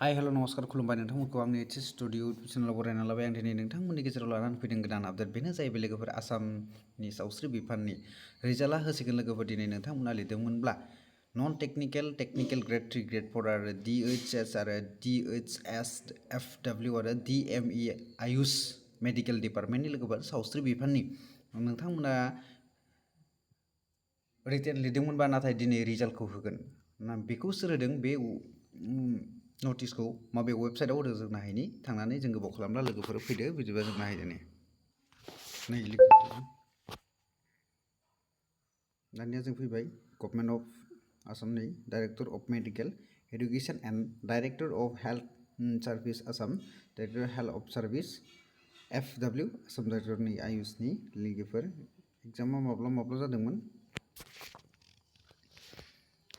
Hi hello' नमस्कार खुलुमबाय नोंथांमोनखौ आंनि DHS स्टुडिअ चेनेलाव बरायना लाबाय। आं दिनै नोंथांमोननि गेजेराव लानानै फैदों गोदान आपडेट। बेनो जाहैबाय लोगोफोर आसामनि सावस्रि बिफाननि रिजाल्टआ होसिगोन लोगोफोर। दिनै नोंथांमोना लिरदोंमोनब्ला नन टेक्निकेल, टेक्निकेल ग्रेड 3 ग्रेड 4 आरो DHS आरो DHSFW आरो DME आयुष मेडिकेल डिपार्टमेन्टनि लोगोफोर सावस्रि बिफाननि नोंथांमोना रिटेन लिरदोंमोनबा नाथाय दिनै रिजाल्टखौ होगोन। बेखौ सोर होदों बे नटिसखौ माबे वेबसाइटआव होदों जों नायनि थांनानै जों गोबाव खालामला लोगोफोर फैदो बिदिबा जों नायदो नै दानिया जों फैबाय गभर्नमेन्ट अफ आसामनि director of medical education and director of health service Assam director health of service FW Assam डाइरेक्टरनि आयुषनि लोगोफोर एग्जामा माब्ला जादोंमोन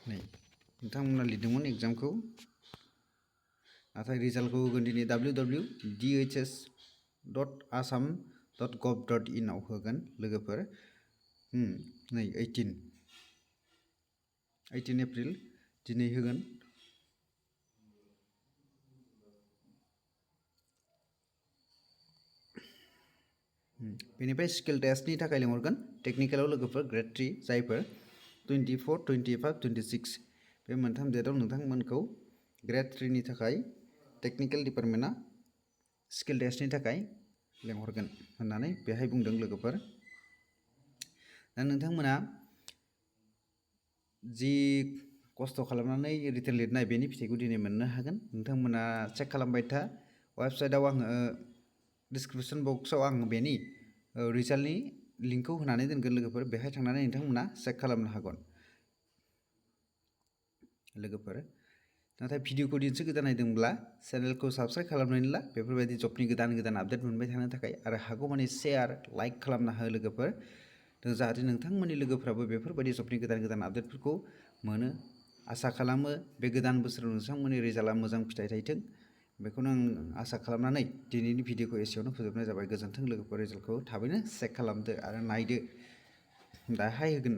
नै नोंथांमोना लिरदोंमोन एग्जामखौ नाथाय रिजाल्टखौ होगोन दिनै www.dhs.assam.gov.in आव होगोन लोगोफोर नै 18 एप्रिल दिनै होगोन। बेनिफ्राय स्किल टेस्टनि थाखाय लिंहरगोन टेक्निकेलाव लोगोफोर ग्रेड 3 जायफोर 24, 25, 26 बे मोनथाम डेटआव नोंथांमोनखौ ग्रेड 3 नि थाखाय टेक्निकेल डिपार्टमेन्टआ स्किल टेस्टनि थाखाय लिंहरगोन होननानै बेहाय बुंदों लोगोफोर। दा नोंथांमोना जि खस्थ' खालामनानै रिटेन लिरनाय बेनि फिथाइखौ दिनै मोननो हागोन। नोंथांमोना चेक खालामबाय था वेबसाइटआव आङो डिसक्रिपसन बक्सआव आं बेनि रिजाल्टनि लिंकखौ होनानै दोनगोन लोगोफोर। बेहाय थांनानै नोंथांमोना चेक खालामनो हागोन लोगोफोर। नाथाय भिडिअखौ दिनैसो गोदान नायदोंब्ला चेनेलखौ साबस्क्राइब खालामनानै ला बेफोरबायदि जबनि गोदान आपडेट मोनबाय थानो थाखाय आरो हागौमानि शेयार लाइक खालामना हो लोगोफोर जाहाथे नोंथांमोननि लोगोफ्राबो बेफोरबायदि जबनि गोदान आपडेटफोरखौ मोनो। आसा खालामो बे गोदान बोसोराव नोंथांमोननि रिजाल्टआ मोजां फिथाइ थायथों बेखौनो आं आसा खालामनानै दिनैनि भिडिअखौ एसेयावनो फोजोबनाय जाबाय। गोजोन्थों लोगोफोर। रिजाल्टखौ थाबैनो चेक खालामदो आरो नायदो दाहाय होगोन।